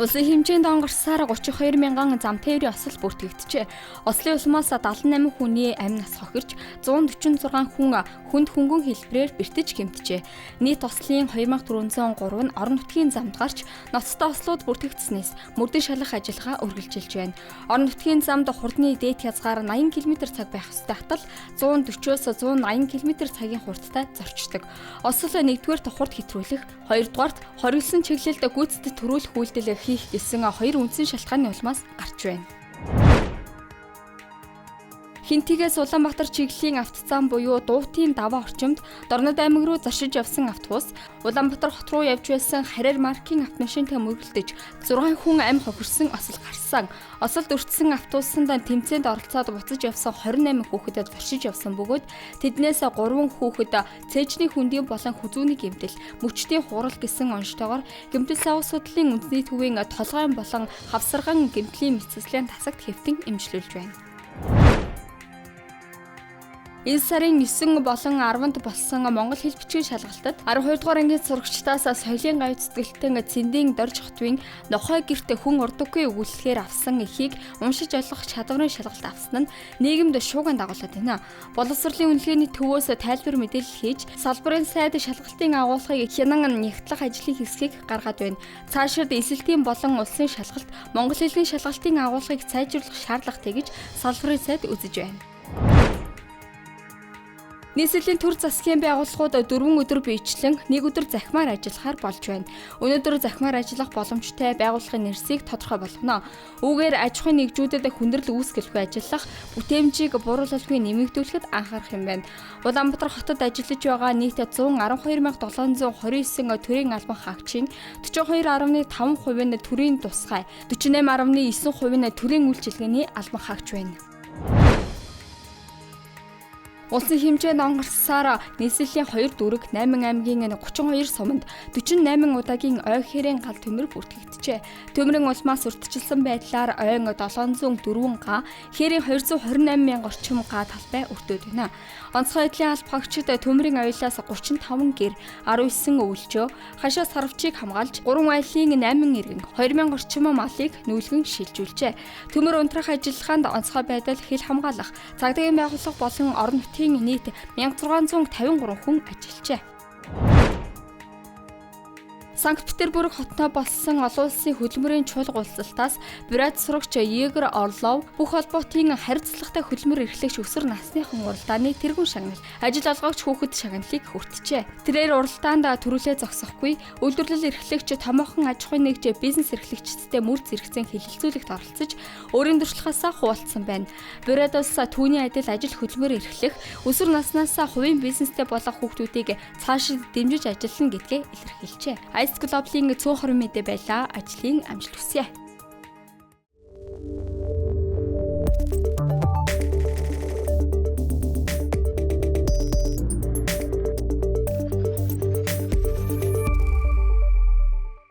Улсын хэмжээнд он гарсаар 32 мянган зам тээврийн осол бүртгэгджээ. Ослын улмаас 78 хүний амь нас хохирч 146 хүн хүнд хөнгөн хэлбэрээр бэртэж гэмтжээ. Нийт ослын 2403 нь орон нутгийн замд гарч ноцтой ослууд бүртгэгдснээс мөрдөн шалах ажиллагаа үргэлжилж байна. Орон нутгийн замд хурдны дээд хязгаар 80 км/цаг байх ёстой хатал 140-оос 180 км/цагийн хурдтай зорчдог. Осол нэгдүгээрт хурд хэтрүүлэх, хоёрдугаарт хориглосон чиглэлд гүйцэд төрүүлэх үйлдэл хийх гэсэн хоёр үндсэн шалтгааны улмаас гарч байна. Хинтигээс Улаанбаатар чиглэлийн автозам буюу Дуутын даваа орчимд Дорнод аймаг руу зоршиж явсан автобус Улаанбаатар хот руу явж байсан Харьяар маркийн автомашинтай мөргөлдөж 6 хүн амь хохирсон осол гарсан. Осолд өртсөн автобусанд тэмцээнд оролцоод буцаж явсан 28 хүүхдэд зоршиж явсан бөгөөд тэднээс 3 хүүхэд цээжний хөндийн болон хүзүүний гэмтэл, мөчдийн хурал гэсэн онцтойгоор гэмтэл савх судлалын үндэсний төвийн толгойн болон хавсарган гэмтлийн мэдсэслийн тасагт хэвтэн эмчлүүлж байна. Энэ сарын 9 болон 10-нд болсон Монгол хэл бичгийн шалгалтад 12 дугаар ангийн сурагчдаас соёлын гавь зүтгэлтэн Цэндийн Дорж хотын Нохой гэрт хүн урдаггүй өгүүлэхээр авсан эхийг уншиж ойлгох чадварын шалгалт авсан нь нийгэмд шууган дагуулад байна. Боловсролын үнэлгээний төвөөс тайлбар мэдээлэл хийж салбарын сайд шалгалтын агуулгыг хянан нягтлах ажлын хэсгийг гаргаад байна. Цаашид эсэлтийн болон улсын шалгалт монгол хэлний шалгалтын агуулгыг сайжруулах шаардлагатай гэж салбарын сайд үзэж байна. Нийслэлийн төр засгийн байгууллагууд 4 өдөр биечлэн 1 өдөр захимаар ажиллахаар болж байна. Өнөөдөр захимаар ажиллах боломжтой байгууллагын нэрсийг тодорхой болгоно. Үүгээр аж ахуйн нэгжүүдэд хүндрэл үүсгэлгүй ажиллах, бүтээмжийг бууруулалгүй нэмэгдүүлэхэд анхаарах юм байна. Улаанбаатар хотод ажиллаж байгаа нийт 112,729 төрийн албан хаагчийн 42.5% нь төрийн тусгай, 48.9% нь төрийн үйлчилгээний албан хаагч байна. Улсын хэмжээнд он гарсаар нийслэлийн 2 дүүрэг 8 аймгийн 32 суманд 48 удаагийн ой хэрийн гал төмөр бүртгэгджээ. Төмрийн улмаас урьдчилсан байдлаар ойн 704 га, хээрийн 228 мянга орчим га талбай өртөөд байна. Онцгой байдлын алба хаагчид төмрийн аюулаас 35 гэр, 19 өвөлжөө, хашаа сарвчийг хамгаалж 3 айлын 8 иргэн 2000 орчим малыг нүүлгэн шилжүүлжээ. Төмөр унтрах ажиллагаанд онцгой байдал хил хамгаалах, цагдаагийн байгууллага болон орон нутгийн нийт 1653 хүн ажиллажээ. Санкт-Петербург хотноо болсон олон улсын хөдөлмөрийн чуулга уулзалтаас Бурят сурагч Игорь Орлов бүх холбоотын харьцлагатай хөдөлмөр эрхлэгч өсвөр насныхан уралдааны тэргүүн шагнал, ажил олгогч хүүхэд шагналыг хүртжээ. Тэрээр уралдаанд төрүүлээ зогсохгүй, үйлдвэрлэл эрхлэгч, томоохон аж ахуйн нэгж, бизнес эрхлэгчдтэй мөр зэрэгцэн хэлэлцүүлэгт оролцож өөрийн туршлагаасаа хуваалцсан байна. Бурят улс түүний адил ажил хөдөлмөр эрхлэх, өсвөр наснаасаа хувийн бизнестэй болох хүүхдүүдийг цаашид дэмжиж ажиллана гэдгээ илэрхийлжээ. Ice Global-ийн цөөн хорон мэдээ байлаа. Ажлын амжилт хүсье.